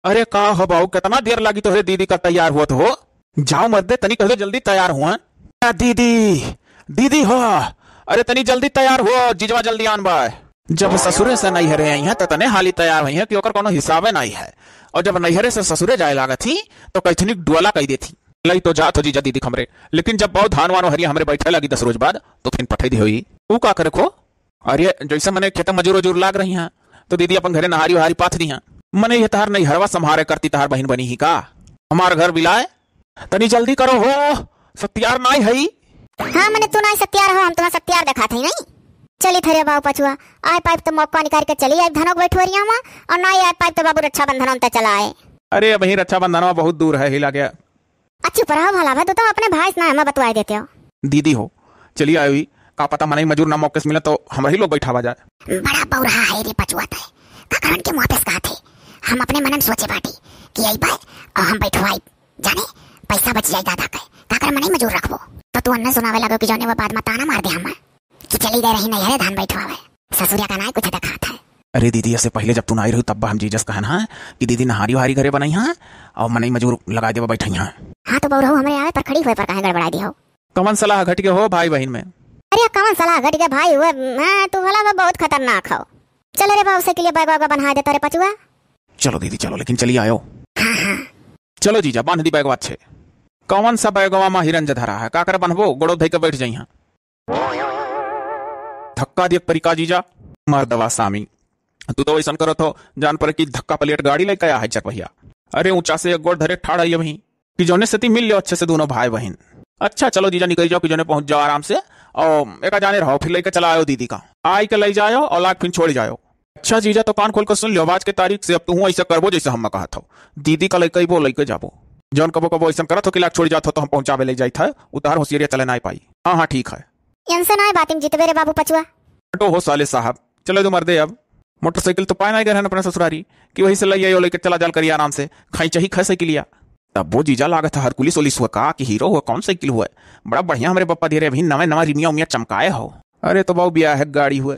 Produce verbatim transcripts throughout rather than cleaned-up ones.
अरे का हो बाऊ, कितना देर लागी तोहरे दीदी का तैयार होत हो? जाओ मर्दे, तनी कह दो जल्दी तैयार हुआ। आ, दीदी, दीदी हो, अरे तनी जल्दी तैयार हो, जीजवा जल्दी आन बा। जब ससुरे से नैहरे आई हैं, त तने हाली तैयार हुई हैं कि ओकर कोनो हिसाबे नाई है। और जब नैहरे से ससुरे जाए लागत ही, तो कैथनिक डुअला कह देती। लई तो जात हो जीजा दीदी हमरे, लेकिन जब बहुत धान वान हरिया हमरे बैठे लगी दस रोज बाद, तो फिर पठाई दे होई। ऊ का करे खो? अरे, जैसे मने खेत मजूर उजूर लाग रही हैं, तो दीदी अपन घरे नहारी उहारी पाथ दी हैं। मने ये तहार नैहरवा संभारे करती तहार बहिन बनी ही का? हमार घर बिलाए, तनी जल्दी करो हो, सत्यार नाई हई। हाँ, मने तू नाई सत्यार हो, हम तुम्हार सत्यार देखात हई नहीं। चली थरे बाऊ पचुआ, आए पाइप तो मौका निकाल के चली आए धनोक बैठोरिया में, और नाई आए पाइप तो बाबू रक्षाबंधन में ते चला आए। अरे, अबही रक्षाबंधनवा बहुत दूर है, हिला गया। अच्छी पर हो भला भाई, तू तो अपने भाई से ना हमें बतवाए देते हो। दीदी हो, चली आयो ही, का पता मनई मजूर ना मौके से मिले तो हमरा ही लोग बैठावा जाए। बड़ा बौरा है रे पचुआ तय, का करन के मुँह पे से कहा थे? हम अपने मन में सोचे बाटी कि आई बाय और हम बैठवाई, जाने पैसा बच जाए ज्यादा के, का कर मनई मजूर रखबो। तो तू अन्ने सुनावे लगो कि जौने वो बाद में ताना मार दे हम कि चली गए रही नैहरे धान बैठवावे, ससुरिया का नाई कुछ देखात है। अरे दीदी, ऐसे पहले जब तू ना आई रही तब हम जीजस कहन हाँ कि दीदी नहारी उहारी घरे बनाई हाँ और मनई मजूर लगाए देवा बैठाई हाँ। हाँ तो बौरहू हमरे आवे पर खड़ी हुए पर काहे गड़बड़ाई दी हो? कवन सलाह घट के हो भाई बहिन में? अरे कवन सलाह घट के भाई हुए, हाँ, तू भला बा बहुत खतरनाक हो। चल रे बाबू, साइकिलिया बैग वैग बन्हा देता रे पचुआ। चलो दीदी चलो, लेकिन चली आयो। हाँ हाँ। चलो जीजा, बांध दी बैगवा अच्छे। कवन सा बैगवा मा हिरंज धरा है, का करे बन्हबो, गोड़ो धई के बैठ जाई हाँ। धक्का दियक परी का जीजा? मर्दवा सामी, तू तो वैसन करत हो, जान पड़े कि धक्का प्लेट गाड़ी लेके आया है चरपहिया। अरे ऊंचा से एक गोड़ धरे ठाड़ है अबही, कि जौने सेती मिल लियो अच्छे से दोनों भाई बहिन। अच्छा चलो जीजा निकल जाओ, कि जौने पहुंच जाओ आराम से, और एका जाने रहो, फिर लेके चला आयो दीदी का, आई के ले जायो और लाग फिर छोड़ जायो। अच्छा जीजा, तो कान खोल के सुन लियो, आज के तारीख से अब तू हूँ ऐसा करबो जैसे हम कहत हो। दीदी का लेके अइबो, लेके जाबो। जौन कबो कबो ऐसा करत हो कि लाग छोड़ जात हो तो हम पहुंचावे ले जाइत है, उतार होशियारिया चले ना पाई। हाँ हाँ ठीक है। इनसे ना बातिम जीतबे रे बाबू पचुआ। हटो हो साले साहब, चले दो मर्दे अब। मोटरसाइकिल तो पाए ना गए हैं अपने ससुरारी, कि वही से ले आयो लेके चला जाल करिए आराम से, खाई चाही खाए साइकिलिया। तब वो जीजा लागत है हरकुलिस ओलिस हुआ का कि हीरो हुआ, कौन साइकिल हुआ? बड़ा बढ़िया हमरे पप्पा धीरे अभी नवे नवा रिमिया उमिया चमकाए हो। अरे तो बाबू ब्याह है गाड़ी हुए,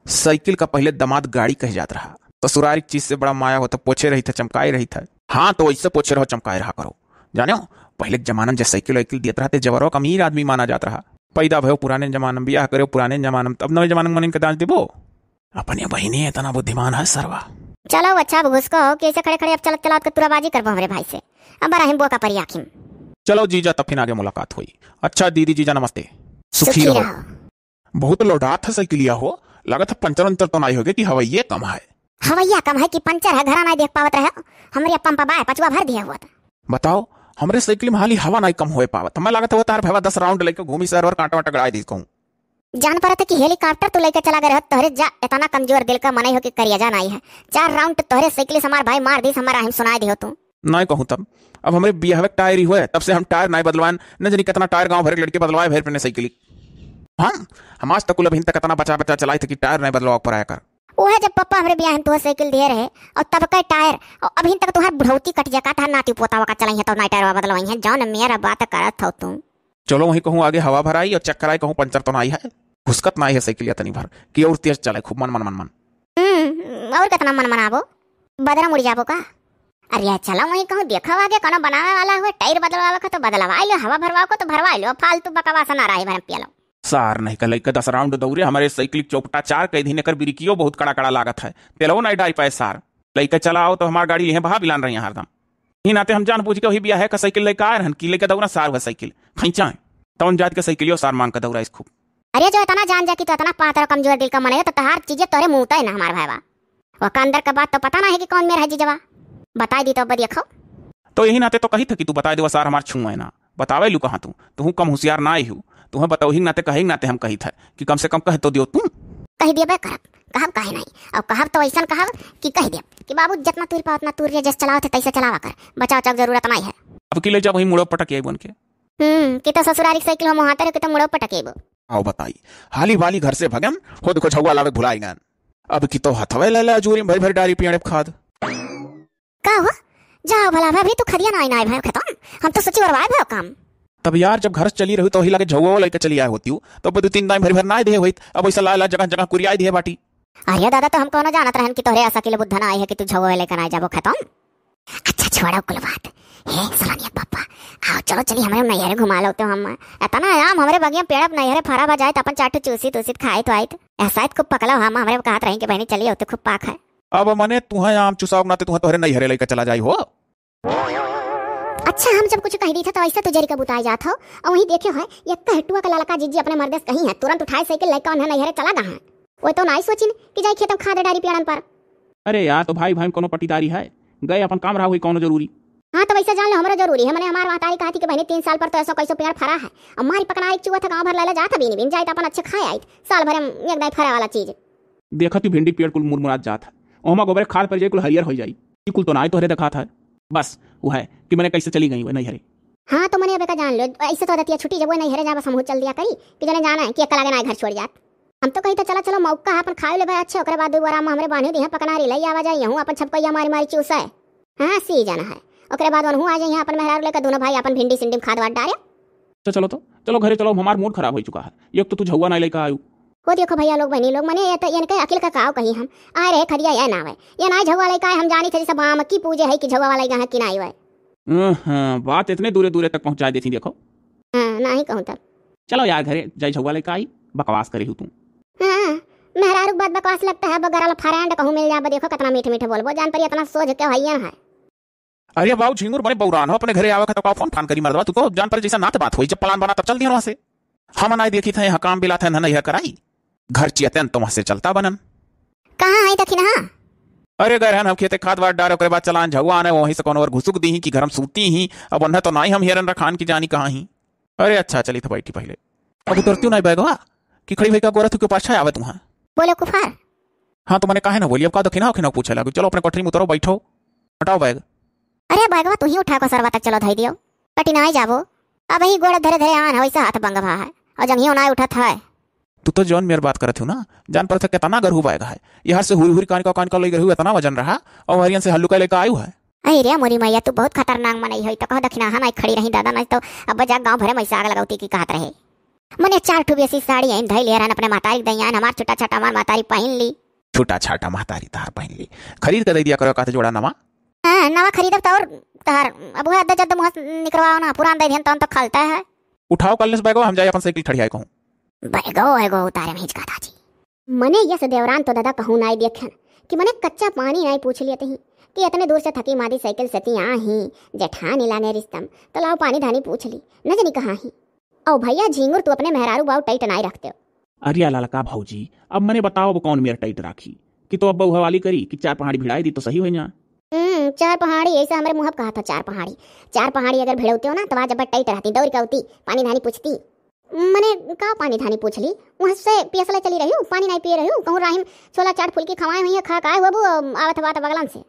साइकिल का पहले दामाद गाड़ी कह जात रहा। ससुरारी की चीज से बड़ा माया होता, पोछे रही था, चमकाए रही था। हाँ तो वैसे पोछे रहो, चमकाए रहा करो। जाने हो, पहले के जमाना में जे साइकिल वाइकिल दियत रहते, जबरवा का अमीर आदमी माना जात रहा। पैदा भयो पुराने जमाना में, ब्याह करे पुराने जमाना में, तब नवे जमाना में मन इनके दांच देबो। अपने बहिनी इतना बुद्धिमान है सरवा। चलो अच्छा, अब घुसको हो कि ऐसे खड़े खड़े अब चलत चलावत के तुराबाजी करबो हमरे भाई से। अब बड़ा हिम्बुआ का परी आखिम। चलो जीजा, तब फिर आगे मुलाकात हुई। अच्छा दीदी जीजा नमस्ते। सुखी सुखी रहो। रहो। बहुत लौटात है साइकिलिया हो, लागत है पंचर उंचर तो नाई होगे कि हवैये कम है। हवैया कम है कि पंचर है, घरा नाई देख पावत रहे, हमरे पंप बाय पचुआ भर दिया हुआ था। बताओ, हमरे साइकिल में हाली हवा नाई कम होए पावत, हमें लागत है वो तार भैया दस राउंड लेके घूमी शहर और कांटा वांटा गड़ाई दी कहूँ। जान परत है कि हेलीकॉप्टर तू लेके चला गए रहो, तोहरे जा इतना कमजोर दिल का मनई हो कि करिया जा नाई है। चार राउंड तोहरे साइकिल से हमार भाई मार दी, हमारा हम सुनाई दियो तू। नाई कहूँ तब, अब हमरे बियाहवे के टायर ही हुए, तब से हम टायर नाई बदलवान, न जानी कितना टायर गांव भर के लड़के बदलवाए भर अपने साइकिल। हम, हम आज तक कुल अभिन तक इतना बचा बचा चलाई थे कि टायर नाई बदलवा पर आया कर। वो है जब पापा हमरे बियाह में तुहे साइकिल दिए रहे और तब का टायर, और अभिन तक तुहार बुढ़ौती कट जा का, तुहार नाती पोतावा का चलाई है तो नाई टायर बदलवाई है, जौन मेरा बात करत हो तू। चलो वहीं कहूँ आगे हवा भराई और चक्कर आई, कहूँ पंचर तो नाई है, घुसकत नाई है साइकिल या तनी भर कि और तेज चले खूब मन मन मन मन। हम्म, और कितना मन मनाबो, बदरा मुड़ जाबो का? अरे चलो वहीं कहूँ देखो आगे कोनो बनावे वाला हुए, टायर बदलवावे को तो बदलवा लो, हवा भरवा को तो भरवा लो, फालतू बकवास ना रही भरम पियलो। सार नहीं का लइका दस राउंड दौड़े, हमारे साइकिल चौपटा चार कह दिन, एकर ब्रेकियो बहुत कड़ा कड़ा लागत है, तेलवो नहीं डाल पाए सार। लइका चला आओ तो हमार गाड़ी लिहे बहा बिलान रही हरदम। ही नाते हम जान बूझ के वही बियाह है का साइकिल लेके आए रहन कि लेके दौड़ा सार हुआ साइकिल खींचा है। तवन जात के साइकिलियो सार मांग के दौड़ा इस खूब। अरे जो इतना जान जा कि तो इतना पातर कमजोर दिल का मन है तो तहार चीजें तोरे मुंह है ना हमार भाईवा। ओका अंदर का बात तो पता ना है कि कौन मेर है जीजवा। बताई दी तो अब देखो। तो यही नाते तो कही था कि तू बताए देवा सार हमार छुआ है ना। बतावे लू कहाँ तू? तू कम होशियार ना आई हूँ। तुम्हें बताओ ही नाते कहे ही नाते हम कही था कि कम से कम कह तो दियो तू। कह दिया बे करब, कहब काहे नहीं। और कहब तो ऐसा कहब कि कह दिया कि बाबू जितना तूर पाओ उतना तूर रे, जैसे चलाओ थे तैसे चलावा कर, बचाव चक जरूरत नहीं है। अब की ले जा वही मुड़ो पटक आई बन के। हम्म, कि तो ससुरारी के साइकिल हम हाथे रखे तो मुड़ो पटक आइबो। आओ बताई, हाली वाली घर से भगन, हो देखो झौवा लावे भुलाई गन। अब की तो हथवे ले ले अजूरी में भर भर डारी पियड़े खाद। का हो? जाओ भला भाभी, तू खदिया ना आइना आए भाई खतम। हम तो सोची बरवाए भाई काम। तब यार, जब घर से चली रही तो वही लागे झौवा लेके चली आए होती हूँ, तो अब दो तीन दाई भर भर ना दे होइत। अब ऐसा ला ला जगह जगह कुरियाई दिए बाटी। अरे दादा, तो हम कौनो जानत रहन कि तोहरे आशा के लिए बुद्धन आए है कि तू झौवा लेकर आए जाबो खतम। बड़ा कुल बात। हे सलोनिया के पप्पा, आओ चलो चली हमरे नैहरे घुमा लो तो हम। एतना आम हमरे बगिया पेड़ पे नैहरे फरा बा जाइत, अपन चार ठो चूसी तूसी खाइत वाइत। ऐसा खूब पकलो हम, हमरे कहत रही कि बहिनी चली होते खूब पाक है। अब मने तुहे आम चुसाव नाते तुहे तोहरे नैहरे लइका चला जाई हो। अच्छा, हम जब कुछ कह दी था तो ऐसा तो जरी का बुताई जात हो। और वहीं देखे हो, ये कहटुआ का ललका जिज्जी अपने मर्दे से कही है, तुरंत उठाए साइकिल लइका उन्हें नैहरे चला गा है। वो तो नाई सोचिन कि जाई खेतम खाद डारी पेड़न पर। अरे यार, तो भाई भाई में कोनो पटीदारी है? गए अपन काम रहा हुई कोनो जरूरी। हाँ, तो वैसे जान लो, हमरो जरूरी है। मने हमार महतारी कहती कि बहिनी, तीन साल पर तो ऐसा कैसो पेड़ फरा है। अब मारी पकना एक चुआ था, गाँव भर ले ले जात बीनी बीन जाए तो अपन अच्छे खाए आई। साल भर में एक दाई फरा वाला चीज। देखत ही भिंडी पेड़ कुल मुरमुरात जात है। ओमा गोबरे खाद पर जाई, कुल हरियर हो जाई। ई कुल तो नाई तोहरे देखात है। बस, वो है कि मने कैसे चली गई वो नैहरे। हाँ, तो मने अब का जान लो, ऐसे तो दतिया छुट्टी जब वो नैहरे जा, बस हमहू चल दिया करी कि जने जाना है कि अकेला के ना घर छोड़ जात। हम तो कही तो चला चलो, मौका है अपन खाए ले भाई, अच्छे, ओकरे बाद दो बार आम हमरे बांधे दिहे पकनारी लई आवा जाई, यहूँ अपन छपकैया मारी मारी चूसे। हाँ, सीजन है, ओकरे बाद ओनहू आ जाई, यहाँ अपन मेहरारू लेकर दोनों भाई अपन भिंडी सिंडी में खाद वाद डारे। तो चलो तो, चलो घरे चलो, हमार मूड खराब हो चुका है। एक तो तू झउआ नाई लेकर आयु। हो देखो भैया लोग, बहनी लोग, मने ये तो इनके अकिल का काव कही हम। आए रहे खदिया ये ना आवे, ये नाई झउआ लेकर आए, हम जानी थे जैसे बाम की पूजे है कि झउआ वाला यहाँ की नाई हुए। हाँ, बात इतने दूरे दूरे तक पहुँचा देती देखो। हाँ, ना ही कहूँ तब। चलो यार घरे जाई झउआ लेकर आई, बकवास करे हूँ तू। हाँ, मेहरारू के बात बकवास लगता है, बगरल फ्रेंड कहूँ मिल जाबो, देखो कितना मीठ मीठ बोलबो, जान पर इतना सोझ के भैया है। अरे बाऊ झिंगुर बड़े बौरान हो, अपने घरे आवे का तो का फोन फान करी मर्दवा, तू को जान पर जैसा नात बात होई, जब प्लान बना तब चल दिया वहाँ से। हम नाई देखी थे यहाँ काम बिला थे ना यह कराई, घर चियतन तो वहाँ से चलता बनन। कहाँ है दखिनहा? अरे गए रहन हम खेते खाद वाद डारे, ओकरे बाद चलान झउआ आने, वहीं से कोनो और घुसुक दी ही कि घर में सूती ही। अब उन्हें तो नाई हम हेरन रखान की जानी कहाँ ही। अरे अच्छा, चली तो बैठी पहले। अब उतरती हूँ नाई बैगवा कि खड़ी भाई का गोरत के पाछा आवे तुहाँ। बोलो कुफार। हाँ तो मने काहे ना बोली, अब का दखिनहा उखिनहा पूछे लागू। चलो अपने कोठरी में उतरो, बैठो, हटाओ बैग। अरे बैगवा तू ही उठा को सरवा तक चलो धई दियो, कटिनाई जाबो। अब ही गोड़ धरे धरे आन है, वैसे हाथ बंग भा है और जंघियो ना उठत है। तू तो जौन मेर बात करत हूँ ना, जान पर था कितना गरहू बैग है। यहाँ से हुरी हुरी कान का कान का लई गरहू इतना वजन रहा और हरियन से हल्लुका लेकर आयु है। अरे रे मोरी मैया, तू बहुत खतरनाक मनई होई, तो कह दखिनहा नाई खड़ी रही दादा, नहीं तो अब जा गाँव भरे में ऐसे आग लगौती की कहत रहे। मने चार ठो बेसी साड़ी आइन धई ले रहन अपने महतारी के दइयान, हमार छुट्टा छाटा हमार महतारी पहिन ली। छुट्टा छाटा महतारी तहार पहिन ली, खरीद के दे दिया करो कहते जोड़ा नवा। हाँ, नवा खरीदब तो और तहार अब वह अद्दा जद्दा मुँह से निकरवाओ ना, पुरान दे दिहन तौन तो खलता है। उठाओ कल्लेस बैगो, हम जाए अपन साइकिल ठड़ियाए कहूँ। बैगो एगो उतारे में हिचका था जी। मने यस देवरान तो दादा कहूँ नाई देखन कि मने कच्चा पानी नाई पूछ लियत ही कि इतने दूर से थकी मादी साइकिल से ती आ ही, जेठानी लागे रिश्तम, तो लाओ पानी धानी पूछ ली, न जानी कहाँ ही। औ भैया झिंगुर तू अपने मेहरारू बाऊ टाइट नाई रखते हो। अरे ललका भौजी, अब मने बताओ अब कौन मेर टाइट राखी कि तो अब बउहा वाली करी कि चार पहाड़ी भिड़ाई दी तो सही हो जा। हम्म, चार पहाड़ी ऐसा हमरे मुँह पे कहा था, चार पहाड़ी, चार पहाड़ी अगर भिड़ौते हो ना तो आज अब टाइट रहती, दौड़ के होती, पानी धानी पूछती। मने का पानी धानी पूछ ली? वहाँ से पियसला चली रही हूँ, पानी नाई पिए रही हूँ, कहूँ राहिम छोला चाट फुल्की खवाए हुई है, खा काए हुआ बू, आवत बात बगलन से।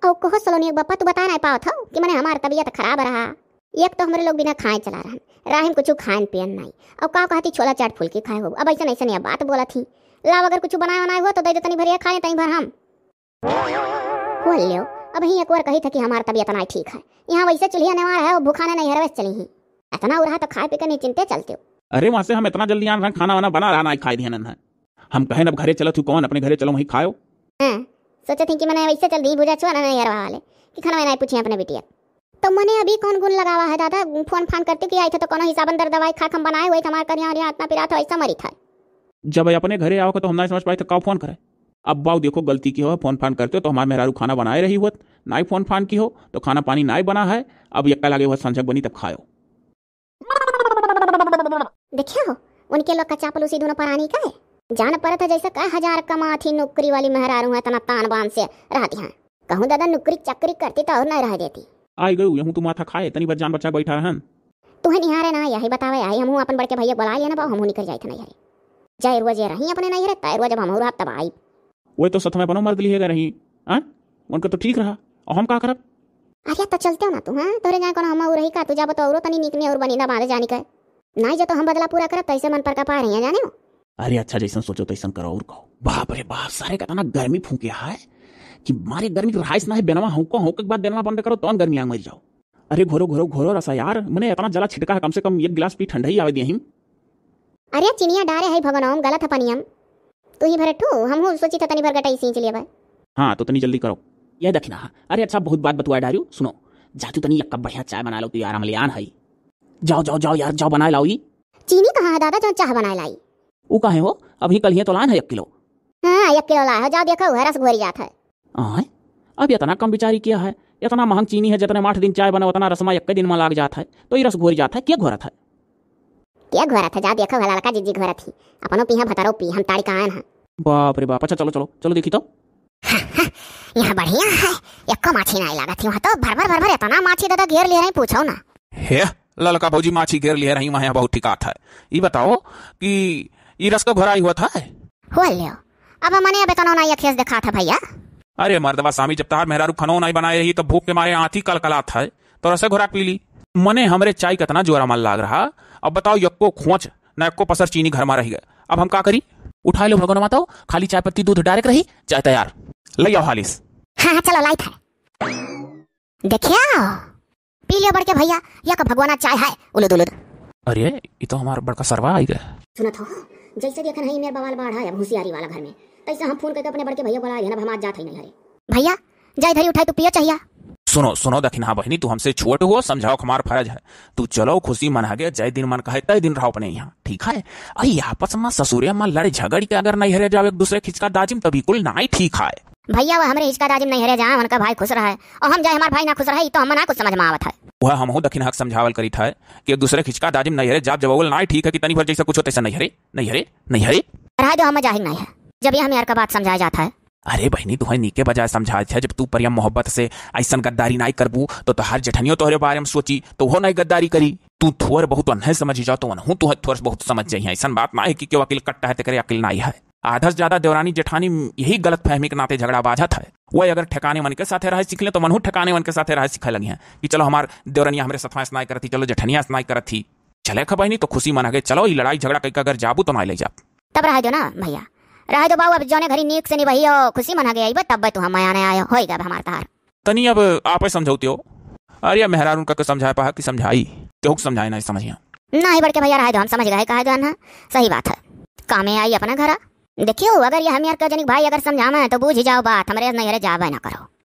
औ कहो सलोनी के बप्पा, तू बताए नाई पावत हो कि मने हमार तबीयत खराब रहा। एक तो हमरे लोग बिना खाए चला रहन, राहिम कुछ खान पियन नाई। औ का कहती छोला चाट फुल्की खाए हो, अब ऐसा ऐसा नहीं बात बोलत ही। लाओ अगर कुछ बनाए बनाए हो तो दे दे तनी भरिया खाए तनी भर हम। हो लियो, अब ही एक बार कही था कि हमार तबीयत नाई ठीक है, यहाँ वैसे चुल्हिया नेवार है और भूखाने नहीं हरवेस चली ही। इतना उरहा तो खाए पी के नहीं चिंते चलते हो। अरे वहाँ से हम इतना जल्दी आन रहे, खाना वाना बना रहा ना, खाए दिया नन है। हम कहे अब घरे चलत हूँ, कौन अपने घरे चलो वहीं खाओ। हाँ, सोचत ही कि मने वैसे चल दी बुझा छुआ ना नहीं हरवा वाले कि खाना वाना पूछे अपने बिटिया। तो मने अभी कौन गुण लगावा है दादा, फोन फान करते कि आई थे तो कोनो हिसाबन दर दवाई खा के हम बनाए हुए थे, हमार करिया उरिया इतना पिरात है, ऐसा मरी था। जब अपने घरे आओ के तो हम ना समझ पाए तो का फोन करे। अब बाऊ देखो गलती की हो, फोन फान करते तो हमार मेहरारू खाना बनाए रही हुआ, ना ही फोन फान की हो तो खाना पानी ना ही बना है। अब यक्का लागे हुआ संझक बनी तब खायो। देखियो, उनके लोग का चापलूसी दोनों परानी का है। जान परत है जैसे का हजार कमात ही नौकरी वाली मेहरारू है, इतना तान बान से रहती हैं। कहूँ दादा नौकरी चाकरी करती तो और नहीं रह देती। आई गयू, यहूँ तू माथा खाए, तनी भर जान बचा बैठा रहन। तुहे निहारे ना, यही बतावे आई, हमहूँ अपन बड़के भैया बुला लिया ना बाबू, हमहूँ निकल जाए थे नैहरे। जाए रुआ जे रही अपने नैहरे, ताए रुआ जब हमहूँ रहब तब आई। वही तो सत में अपनो मर्द लिहे गए रही, हाँ? उनका तो ठीक रहा, और हम का करब? अरे तो चलते हो ना तू, हाँ? तोरे जाए कोनो हम रही का, तू जाबो तो औरो तनी नीक में और बनी ना बांधे जानी के। नाई जो तो हम बदला पूरा करब, तो ऐसे मन पर का पा रही है, जाने हो? अरे अच्छा, जैसन सोचो तैसन करो और कहो। बाप रे बाप, सारे का इतना गर्मी फूके है कि मारे गर्मी के रहाइश ना है। बेनवा हौको हौके के बाद बेनवा बंद करो, तौन गर्मी आग मर जाओ। अरे घोरो घोरो घोरो रसा यार, मने इतना जला छिटका है, कम से कम एक गिलास पी ठंडा ही आवे दिया ही। अरे चिनिया डारे है भगनोम, गलत है पनियम। तू ही भरे ठू, हमहू सोची था तनी भर गटाई सींच लेबे। हाँ, तो तनी जल्दी करो। यह दखिनहा। अरे अच्छा, बहुत बात बतुआ डारियो। सुनो, जा तू तनी यक्का बढ़िया चाय बनाए लाओ, तू यार अमलियान है। जाओ, जाओ, जाओ यार, जाओ बनाए लाओ ई। चीनी कहाँ है दादा, जौन चाह बनाए लाई? ऊ काहे हो, अभी कल ही तो लान है एक किलो। हाँ, एक किलो लाए हो, जाओ देखो, है रस घोरी जात है। आय, अब इतना कम बिचारी किया है, इतना महंग चीनी है, जितने में आठ दिन चाय बने, उतना रसमा एक दिन में लाग जात है, तो ई रस घोरी जात है, के घोरत है? के घोरत है? जाओ देखो, ललका जिज्जी घोरत ही, अपनो पीहा भतरो पी, हम ताड़ी का आयन है। बाप रे बाप, अच्छा चलो, चलो, चलो देखी तो। यहाँ बढ़िया है, एको माछी नहीं लागत ही, वहाँ तो भर भर भर भर इतना माछी दादा घेर ले रहे, पूछो ना। हे, ललका भौजी माछी घेर लिए रही, वहाँ बहुत ठिकात है। ई बताओ कि ई रस का घोराई हुआ था? हो लियो। अब मने अब एतनो ना ये खेस दिखात है भैया। अरे मर्दवा सामी, जब तहार मेहरारू खनो नहीं बनाए रही, तब भूख के मारे आँथी कलकलात है, तो रसे घोरा के पी ली। मने हमरे चाय का इतना जोरा मन लाग रहा। अब बताओ, यक्को खोंच न यक्को पसर चीनी घर में रह गए, अब हम का करी? उठाए लो भगवान माता, खाली चाय पत्ती दूध डायरेक्ट रही, चाय तैयार। ले आओ हालिस। हाँ, हाँ, चलो, लाइत है। देखिया, पी लियो बड़के भैया, या का भगवाना चाय है, उलुद उलुद। अरे, ई तो हमार बड़का सरवा आई गए। सुनत हो, जैसे देखन है, ई मेर बवाल बाढ़ है, अब होशियारी वाला घर में, तैसे हम फोन करके अपने बड़के भैया बुलाए हैं, अब हम आज जात है नहीं हरे। भैया, जाए धरी उठाए, तू पियो चाहिया। सुनो, सुनो दखिनहा बहिनी, तू हमसे छोट हो, समझाओ हमार फर्ज है। तू चलो, खुशी मनागे, जय दिन मन कहे, तय दिन रहो अपने यहाँ, ठीक है? अई आपस में ससुरे में लड़ झगड़ के अगर नहीं हरे जाओ एक दूसरे खिचका दाजिम, तो बिल्कुल नाई ठीक है। भैया, वो हमरे हिचका दाजिम नहीं हरे जाए, उनका भाई खुश रहे, और हम जाए हमार भाई ना खुश रहे, ई तो हम ना कुछ समझ में आवत है। वह हमहू दखिनहा के समझावल करीत है कि एक दूसरे खिचका दाजिम नहीं हरे जाब जब अवल नाई ठीक है कि तनी भर जैसे कुछ होते से नहीं हरे, नहीं हरे, नहीं हरे। रहे दो, हम जाहिर नहीं है, जब ये हम यार का बात समझाए जात है। अरे बहिनी, तुहै नीके बजाय समझात है, जब तू प्रेम मोहब्बत से ऐसन गद्दारी नाई करबू, तो तोहार जेठनियो तोहरे बारे में सोची, तो वो नाई गद्दारी करी। तू थोर बहुत अन्हे समझी जाओ, तो उनहू तुहै थोर बहुत समझ जाई है। ऐसन बात ना है कि केहू अकिल कट्टा है, तेकरे अकिल नाई है। आधा से ज्यादा देवरानी जेठानी यही गलत फहमी के नाते झगड़ा बाझत है। वो अगर ठेकाने मन के साथे रहे सीख ले, तो मनहू ठेकाने मन के साथे रहे सीखे लगी हैं कि चलो हमार देवरनिया हमरे साथ ऐसा नाई करत ही, चलो जेठनिया ऐसा नाई करत ही। चले खा बहिनी, तो खुशी मनागे, चलो ई लड़ाई झगड़ा कई के अगर जाबू तो नाई ले जाब। तब रहे दो ना भैया, रहे दो बाबू, अब जौने घरी नीक से निबही हो, खुशी मनागे अइबे, तब्बे तू हम मयाने आयो, होई गए अब हमार तहार। तनी अब आपे समझौती हो। अरे मेहरारू उनका के समझाए पा कि समझाई, केहू के समझाए नहीं समझिया। नहीं बड़के भैया, रहे दो, हम समझ गए, कहे दो ना, सही बात है, कामे आई अपना घरा। देखियो, अगर ये हम यार का जनिक भाई अगर समझावे तो बूझ जाओ बात, हमरे नहीं हरे जावे ना करो।